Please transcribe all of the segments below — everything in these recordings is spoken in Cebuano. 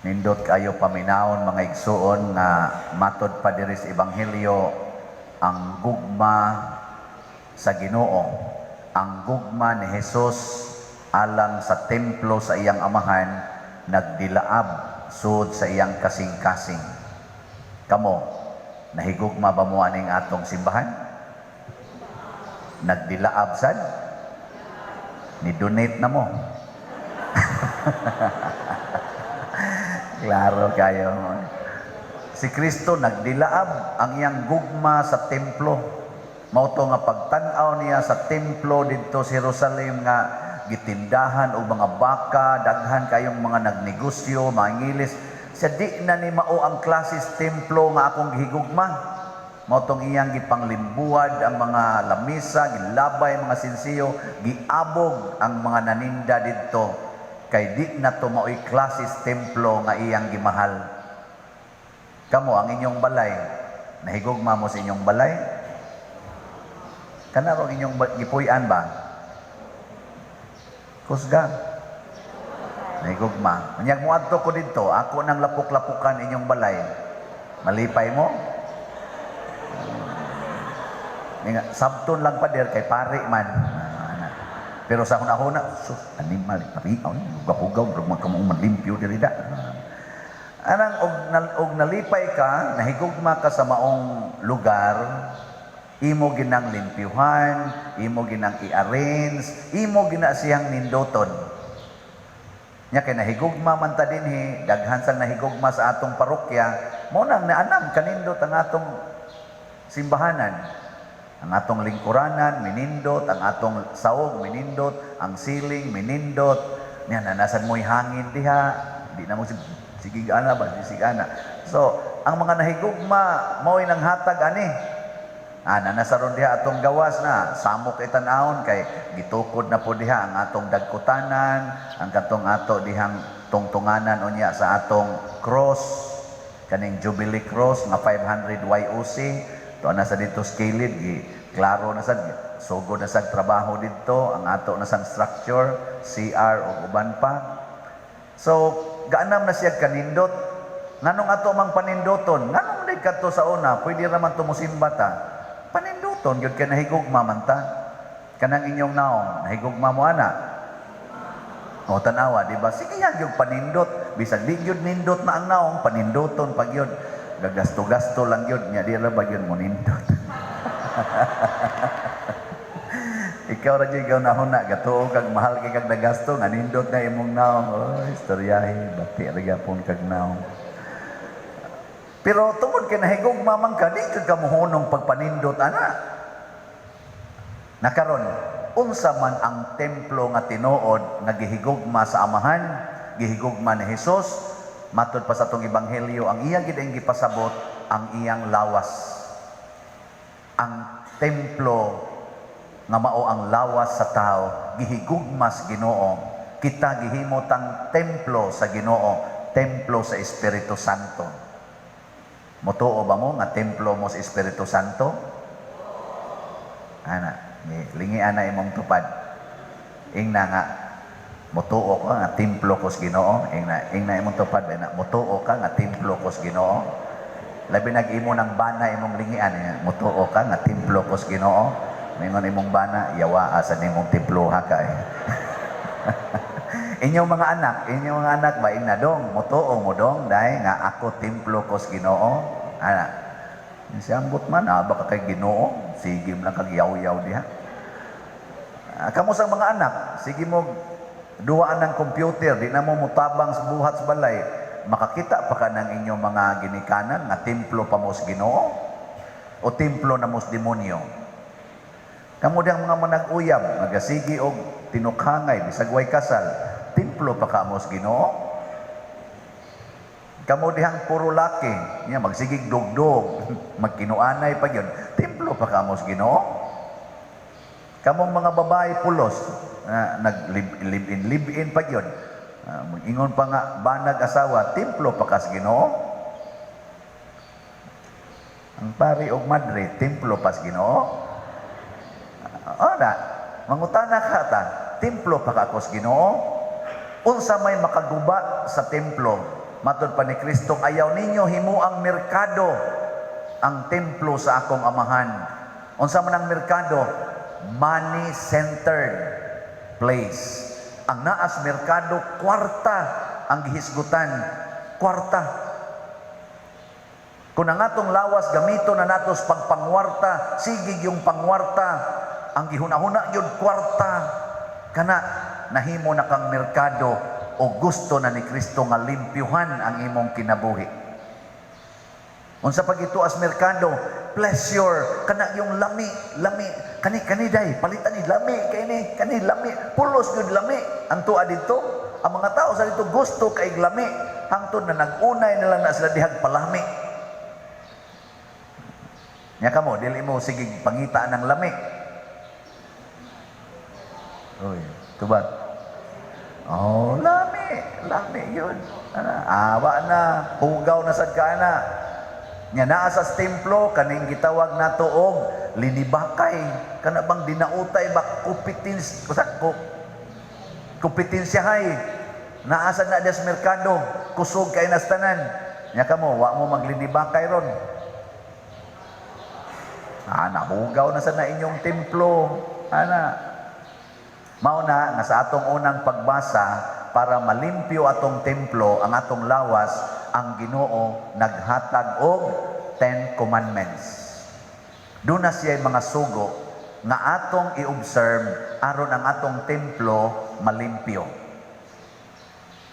Nindot kayo paminawon, mga igsuon, nga matod pa diri sa Ebanghelyo ang gugma sa Ginoo, ang gugma ni Jesus alang sa templo sa iyang Amahan nagdilaab sud sa iyang kasing-kasing. Kamo, nahigugma ba mo aning atong simbahan? Nagdilaab sad? Ni donate na mo? Klaro kayo. Si Kristo nagdilaab ang iyang gugma sa templo. Mao to nga pagtan-aw niya sa templo didto sa Jerusalem nga gitindahan og mga baka, daghan kayong mga nagnegosyo, mga ngilis. Sa di na ni mao ang klases templo nga akong gihigugma. Mao tong iyang gipanglimbuwad ang mga lamisa, gilabay ang mga sinsiyo, giabog ang mga naninda didto kay di na to mao'y klases templo nga iyang gimahal. Kamo, ang inyong balay, nahigugma mo sa inyong balay? Kanarong inyong gipuy-an ba? Kusga. Nahigugma. Unyag mo adto ko didto, ako nang lapok-lapukan inyong balay. Malipay mo? Nga, sabton lang pader kay pari man. Ah, ana. Pero sa hunahuna, sus, animal, pari, ay, hugaw-hugaw, murag man kamo manlimpyo diri da. Anang og nalipay ka, nahigugma ka sa maong lugar, imo ginang limpyuhan, imo ginang i-arrange, imo gina siyang nindoton. Nya kay nahigugma man ta dinhi, daghan sang nahigugma sa atong parokya, mo nang naanam kanindot ang atong simbahanan. Ang atong lingkuranan, minindot, ang atong saog, minindot, ang siling, minindot. Nya nanasan mo'y hangin diha, di na mo sige ana ba, di sige ana. So, ang mga nahigugma mo'y nang hatag ani. Ah, nanasaron diha atong gawas na samok itan-awon kay gitukod na po diha ang atong dagkutanan, ang katong ato dihang tungtunganan unya sa atong cross, kaning Jubilee Cross nga 500 YOC. To na sa dito sa kilid, gi klaro na sad, sugod na sad trabaho didto ang ato na sang structure, CR ug uban pa. So, gaanam na siya kanindot. Nganong ato mang panindoton? Nganong di kadto sa una, pwede ra man to mosimba ta. Panindoton gyud kay nahigugma man ta. Kanang inyong naong, nahigugma mo ana? O tanawa, di ba? Sige yan gyud panindot. Bisag di gyud nindot na ang naong, panindoton pag yun. Gagasto-gasto lang yun. Nya di ra ba yun mo nindot? Ikaw ra gyud ikaw nahuna, gatuo kag mahal kay kag nagasto nga nindot na imong naong. Oh, istoryahe, bati ra gyapon kag naong. Pero tungod kay nahigugma man ka, di ka kamuhunong pagpanindot ana. Nakaron, unsa man ang templo nga tinuod nga gihigugma sa Amahan, gihigugma ni Hesus, matod pa sa atong ebanghelyo, ang iya gid ang gipasabot ang iyang lawas. Ang templo nga mao ang lawas sa tao, gihigugma sa Ginoo. Kita gihimo tang templo sa Ginoo, templo sa Espiritu Santo. Motuo ba mo nga templo mo sa Espiritu Santo? Ana, lingi ana imong tupad. Ingna nga motuo ka nga templo ko sa Ginoo, ingna ingna imong tupad na motuo ka nga templo ko sa Ginoo. Labi nag imo ng bana imong lingian, eh, motuo ka nga templo ko sa Ginoo. Mingon imong bana, yawa asa nimong temploha ka eh. Inyong mga anak ba ingna dong, motuo mo dong dai nga ako templo ko sa Ginoo. Ana. Siyambot man, ah, baka kay Ginoo, sige mo lang kag yaw-yaw diha. Ah, kamo sa mga anak, sige mo duwaan ng computer, di na mo mutabang sa buhat sa balay. Makakita pa ka ng inyong mga ginikanan nga templo pa mo sa Ginoo o templo na mo sa demonyo. Kamo diyang mga manag-uyab, nagasigi og tinukhangay, bisag way kasal, templo pa ka mo sa Ginoo. Kamo dihang puro laki, niya magsigig dugdog, magkinuanay pa yun, templo pa ka mo sa Ginoo. Kamong mga babae pulos, na nag live-in, live-in pa yun. Ah, mag-ingon pa nga banag asawa, templo pa ka sa Ginoo. Ang pari og madre, templo pa sa Ginoo. Ana, mangutana ka ta, templo pa ka ako sa Ginoo. Unsa may makaguba sa templo? Matod pa ni Kristo, "Ayaw ninyo himuang merkado ang templo sa akong Amahan." Unsa man ang merkado? Money-centered place. Ang naas merkado, kwarta ang gihisgutan. Kwarta. Kung ang atong lawas gamito na natos pagpangwarta, sige yung pangwarta, ang gihuna-huna gyud kwarta, kana nahimo na kang merkado o gusto na ni Kristo nga limpyuhan ang imong kinabuhi. Unsa pag-ituas merkado, pleasure, kana yung lami, lami, kani kani day, palitan ni lami kay ni, kani lami, pulos gyud lami ang tuwa didto. Ang mga tao sa didto gusto kay lami, hangtod na nag-unay na lang na sila dihag palami. Nya kamo, dili mo sige pangita ng lami. Uy, tubag. Oh, lami, lami yun. Ana, awa na, hugaw na sad ka na. Nya naa sa templo kaning gitawag nato og linibakay, kana bang dinautay ba, kupitins sa ko kompetensyahay. Naa sa na des merkado, kusog kay nas tanan. Nya kamo, wa mo maglinibakay ron. Ah, nahugaw na sa na inyong templo. Ana. Mao na nga sa atong unang pagbasa, para malimpyo atong templo, ang atong lawas, ang Ginoo naghatag og Ten Commandments. Doon na siya mga sugo nga atong i-observe aron ang atong templo malimpyo.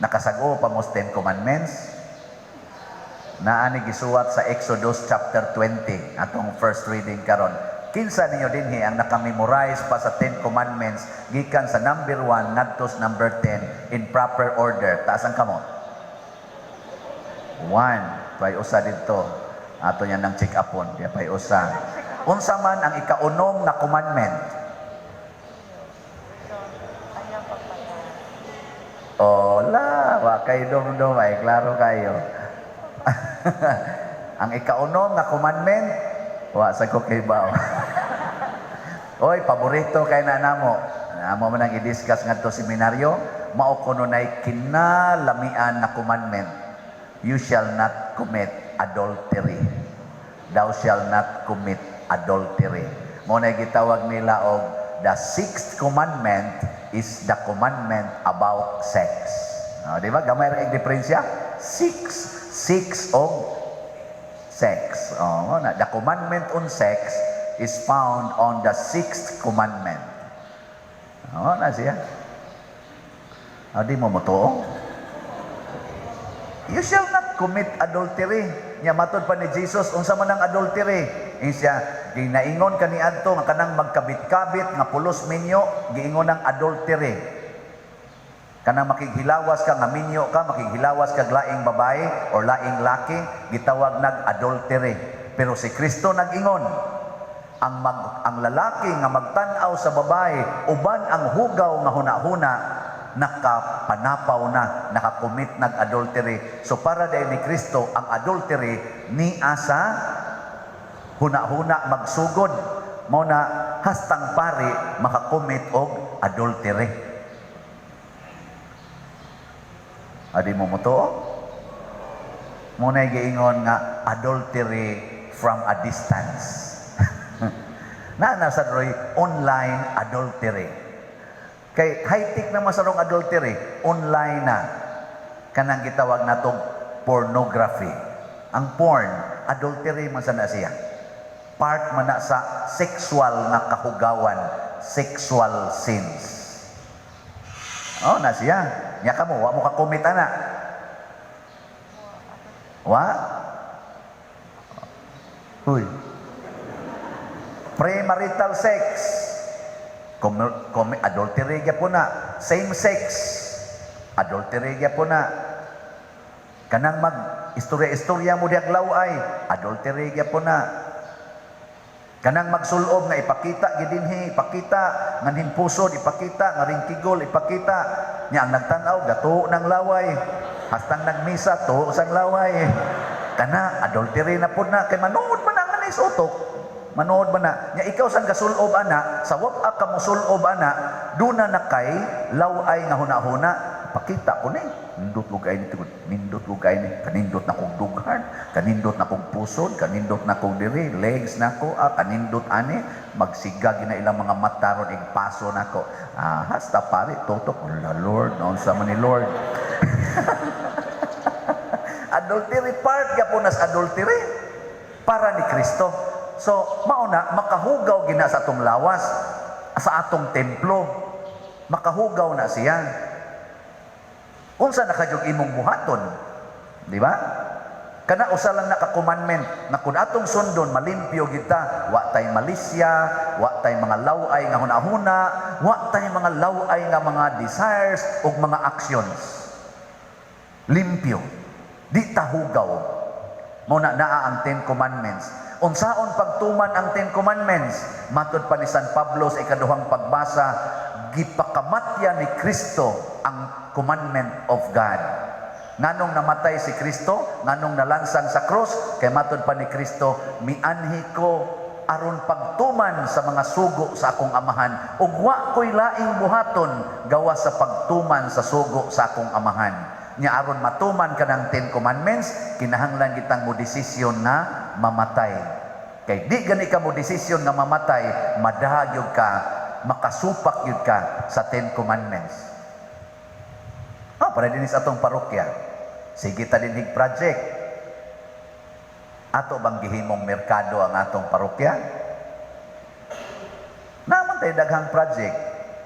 Nakasag-o pa mo sa Ten Commandments? Naa ni gisuwat sa Exodus chapter 20, atong first reading karon. Kinsa ninyo dinhi ang nakamemorize pa sa Ten Commandments gikan sa number 1 ngadto sa number 10 in proper order? Taas ang kamot. One, pay usa didto. Ato niya nang check upon, di pay usa. Unsa man ang ikaunom nga commandment? Ayaw pagpatay. Oh, la, wa kay dum ay klaro kayo. Ang ikaunom nga commandment, wa sa ko kay bao. Oy, paborito kay na namo. Amo man ang i-discuss ngadto seminaryo, mao kuno nay kinalamian na commandment. You shall not commit adultery. Thou shall not commit adultery. Mao na gitawag nila og the sixth commandment is the commandment about sex. Oh, di ba? Gamay ra kay diferensya. Six, six og sex. Oh, mao na. The commandment on sex is found on the sixth commandment. Oh, na siya. Ah, di mo motuo? You shall not commit adultery. Nya matod pa ni Jesus, unsa man ang adultery? Ingon siya, ginaingon kaniadto nga kanang magkabit-kabit nga pulos minyo, giingon ang adultery. Kanang makighilawas ka nga minyo ka, makighilawas ka laing babae or laing laki, gitawag nag adultery. Pero si Kristo nag-ingon, ang lalaki nga magtan-aw sa babae uban ang hugaw nga hunahuna, nakapanapaw na, nakakommit nag adultery. So para dahil ni Kristo, ang adultery ni asa huna-huna magsugod. Mao na hastang pari makakommit og adultery. Adi mo motuo? Mao na giingon nga adultery from a distance. Na nasa roy online adultery. Kay high-tech na masarong adultery, online na. Kanang gitawag natong pornography. Ang porn, adultery man sa na siya. Part man na sa sexual nga kahugawan, sexual sins. Oh, na siya. Nya kamo, wa mo ka commit ana. Wa? Uy. Premarital sex. Adultery gyapon na. Same sex. Adultery gyapon na. Kanang mag istorya-istorya mo diyag laway, adultery gyapon na. Kanang magsulob nga ipakita gidinhi, ipakita nganhing pusod, ipakita nga ringkigol, ipakita nya ang nagtan-aw gato ng laway. Hastang nagmisa tuo sang laway. Kana adultery na pud na kay manuod man ang anis utok. Manuod man na. Nya ikaw sang gasulob ana, sa wap ka mosulob ana, duna na kay laway nga hunahuna. Pakita ko ni. Nindot ko kay ni tungod, nindot ko kay ni, kanindot na kong dughan, kanindot na kong pusod, kanindot na kong diri, legs nako, ah, kanindot ani, magsiga gina ilang mga mata ron igpaso nako. Ah, hasta pare tutok, la Lord, unsa man ni Lord. Adultery part gyapon nas adultery para ni Kristo. So, mao na makahugaw gina sa atong lawas, sa atong templo. Makahugaw na siya. Unsa na kadyong imong buhaton? Di ba? Kana usa lang naka commandment na kung atong sundon malimpyo kita, wa tay malisya, wa tay mga laway nga hunahuna, wa tay mga laway nga mga desires ug mga actions. Limpyo. Di ta hugaw. Mao na naa ang Ten Commandments. Unsaon pagtuman ang Ten Commandments? Matod pa ni San Pablo sa ikaduhang pagbasa, gipakamatya ni Kristo ang commandment of God. Nganong namatay si Kristo, nganong nalansang sa krus, kay matod pa ni Kristo, mianhi ko aron pagtuman sa mga sugo sa akong amahan, ug wa ko'y laing buhaton gawas sa pagtuman sa sugo sa akong amahan. Nya aron matuman kanang Ten Commandments, kinahanglan kitang mo desisyon nga mamatay. Kay di gani ka mo desisyon nga mamatay, madahag yun ka, makasupak yun ka sa Ten Commandments. Ah, para din sa atong parokya. Sige ta dinhig project. Ato bang gihimong merkado ang atong parokya? Naman tayo daghang project.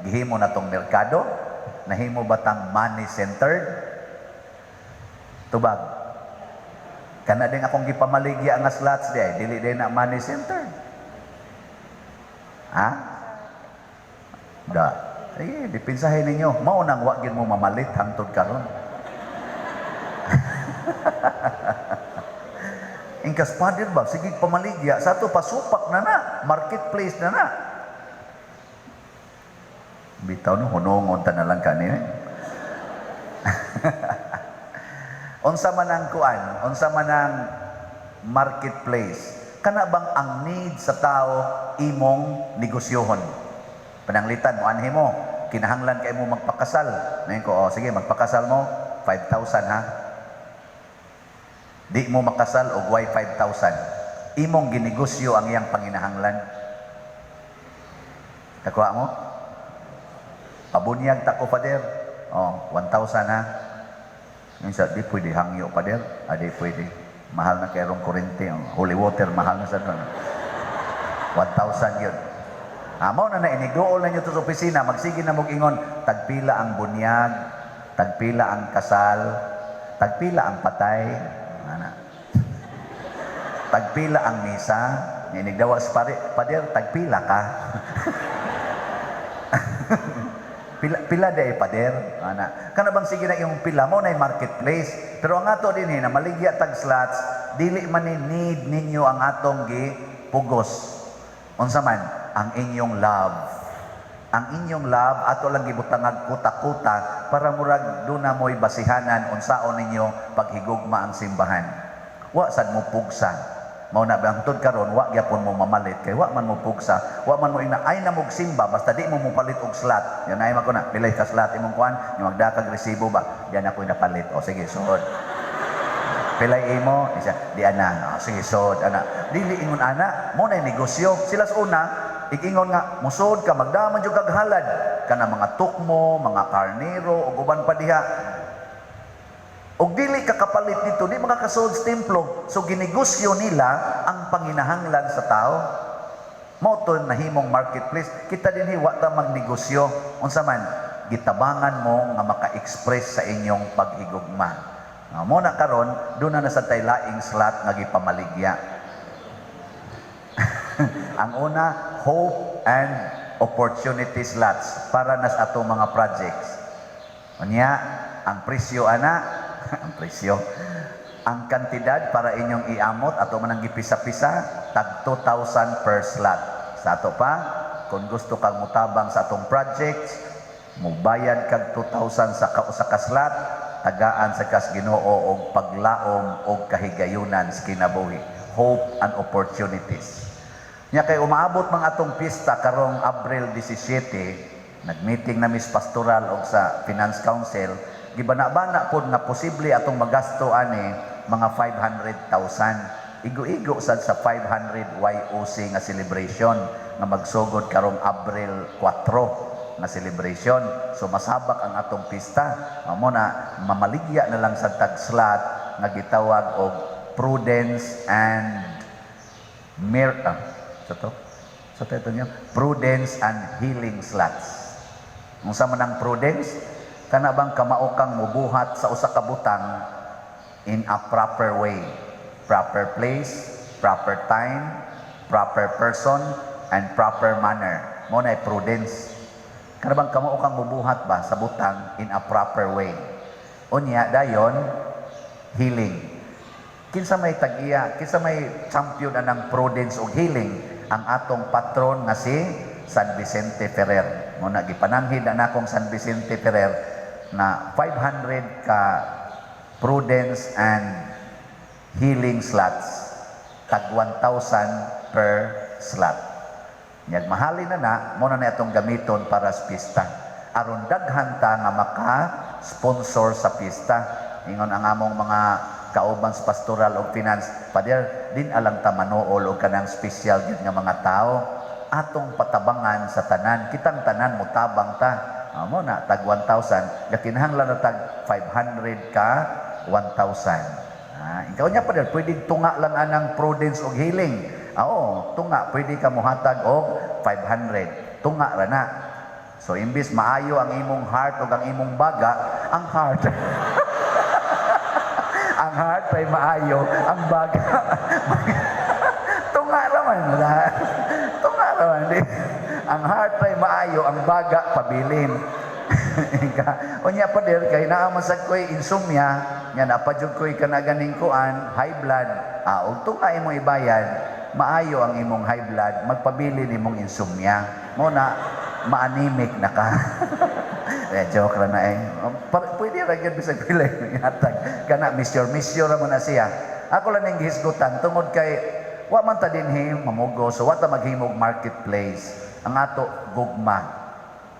Gihimo na tong merkado? Nahimo ba tang money-centered? Tubag. Kana din akong gipamaligya nga slots di ay, dili din na money-centered. Ha? Da. Ay, dipinsahin ninyo. Mao nang wa gyud mo mamalit hangtod karon. Ingkas pader ba, sige pamaligya, sa ato pasupak na na, marketplace na na. Bitaw no, hunongon ta na lang kani. Eh. Unsa man ang kuan, unsa man ang marketplace, kana bang ang need sa tao imong negosyohon? Pananglitan mo anhi mo, kinahanglan kay mo magpakasal. Ngayon ko, oh, sige, magpakasal mo, 5,000 ha. Di mo makasal og way 5,000. Imong ginegosyo ang iyang panginahanglan. Nakuha mo? Pabunyag ta ko, Father. Oh, 1,000 ha. Yung sa, di pwede hangyo, Father. Ah, di pwede. Mahal na kayrong kurente. Oh, holy water, mahal na sa doon. 1,000 yun. Ah, mao na na, inigduol na nyo to sa opisina, magsige na mong ingon, tagpila ang bunyag, tagpila ang kasal, tagpila ang patay, ana. Tagpila ang misa, inigdawa sa pare, pader, tagpila ka. Pila, pila day pader, ana. Kana bang sige na yung pila mo na yung marketplace. Pero ang ato din eh, na maligya tag slots, dili man ni need ninyo ang atong gi pugos. Unsa man ang inyong love. Ang inyong love ato lang gibutangag kuta-kuta para murag duna mo'y basihanan unsaon ninyo paghigugma ang simbahan. Wa sad mo pugsa. Mao na bangtod karon wa gyapon mo mamalit kay wa man mo pugsa, wa man mo ina ay na mog simba basta di mo mopalit og slot. Yan ay man ko na pilay ka slot imong kuan, yung magdakag resibo ba, diyan ako napalit. O sige, suod. Pilay imo, isa, di ana. O, sige, suod ana. Dili ingon ana, mo na negosyo. Sila sa una, igingon nga musod ka magdaman jud kag halad kana mga tukmo, mga karnero ug uban pa diha. Og dili ka kapalit dito, di makakasuod sa templo. So ginegosyo nila ang panginahanglan sa tao. Mao to nahimong marketplace. Kita din wa ta magnegosyo. Unsa man gitabangan mo nga maka-express sa inyong paghigugma. Ah, mo na karon doon na nasa tay laing slot nga gipamaligya. Ang una, hope and opportunity slots para nas atong mga projects. Unya, ang presyo ana, ang presyo, ang kantidad para inyong iamot ato man ang gipisa-pisa tag 2,000 per slot. Sa ato pa, kung gusto kang mutabang sa atong projects, mubayad kag 2,000 sa kausa ka slot, tagaan sa kas Ginoo og paglaom og kahigayunan sa kinabuhi. Hope and opportunities. Nya kay umaabot mga atong pista karong Abril 17, nagmeeting na Miss Pastoral og sa Finance Council, Gibana-bana pod nga posible atong magasto ani mga 500,000. Igo-igo sad sa 500 YOC nga celebration nga magsugod karong Abril 4 nga celebration. So masabak ang atong pista. Mao na mamaligya na lang sa tag slot nga gitawag og Prudence and Mir ah, sa to? Sa to ito niya? Prudence and Healing slots. Unsa man ang prudence? Kana bang kamao kang mubuhat sa usa ka butang in a proper way? Proper place, proper time, proper person, and proper manner. Mao na prudence. Kana bang kamao kang mubuhat ba sa butang in a proper way? Unya dayon, healing. Kinsa may tag-iya, kinsa may champion anang prudence ug healing? Ang atong patron nga si San Vicente Ferrer. Mao na gipananghid na nakong San Vicente Ferrer na 500 ka prudence and healing slots, tag 1,000 per slot. Nyag mahalin na na, mao na na itong gamiton para sa pista. Aron daghan ta nga maka sponsor sa pista. Ingon ang among mga kauban sa pastoral og finance, "Pader, din alang ta manuol og kanang special gyud nga mga tao. Atong patabangan sa tanan, kitang tanan motabang ta." Ah, mao na tag 1,000, gakinahanglan na tag 500 ka 1,000. Ah, ikaw niya, pader, pwede tunga lang anang prudence og healing. Ah, oo, tunga, pwede ka mohatag og 500. Tunga ra na. So imbis maayo ang imong heart ug ang imong baga, ang heart ay maayo, ang baga tunga ra man wala. Tunga ra man di. Ang heart ay maayo, ang baga pabilin. Ka. Unya, pader, kay naa man sad ko'y insomnia, nya naa pa jud ko'y kanaganing kuan, high blood. Ah, og tunga imong ibayad, maayo ang imong high blood, magpabilin imong insomnia. Mao na ma-anemic na ka. Eh, joke ra na eh. Pwede ra gyud bisag pila hatag. Kana misyor misyor ra mo na siya. Ako lang ning gihisgutan tungod kay wa man ta dinhi mamugo, so wa ta maghimog marketplace. Ang ato gugma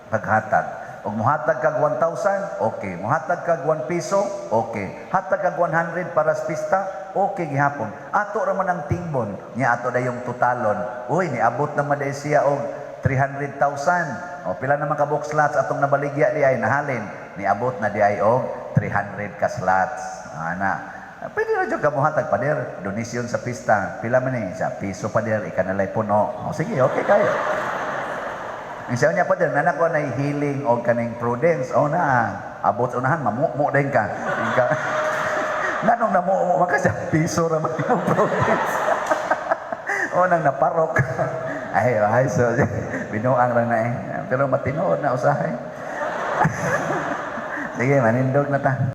paghatag. Og muhatag kag 1,000, okay. Muhatag kag 1 piso, okay. Hatag kag 100 para sa pista, okay gihapon. Ato ra man ang tingbon, nya ato dayong totalon. Uy, niabot naman day siya og 300,000. O pila naman ka box slots atong nabaligya di ay nahalin. Niabot na di ay og 300 ka slots. Ana. Pwede ra jud ka muhatag, "Pader, donasyon sa pista. Pila man ni?" Sa piso, pader, ikanalay puno. O sige, okay kayo. Ang siya niya, "Pader, nanak ko na healing o kaning prudence." O na, abot sa unahan, mamumo din ka. Ika, nganong namumo man ka sa piso ra man yung prudence? O nang naparok. Ay, ay, so, binuang lang na eh. Pero matinuod na usahay. Sige, manindog na ta.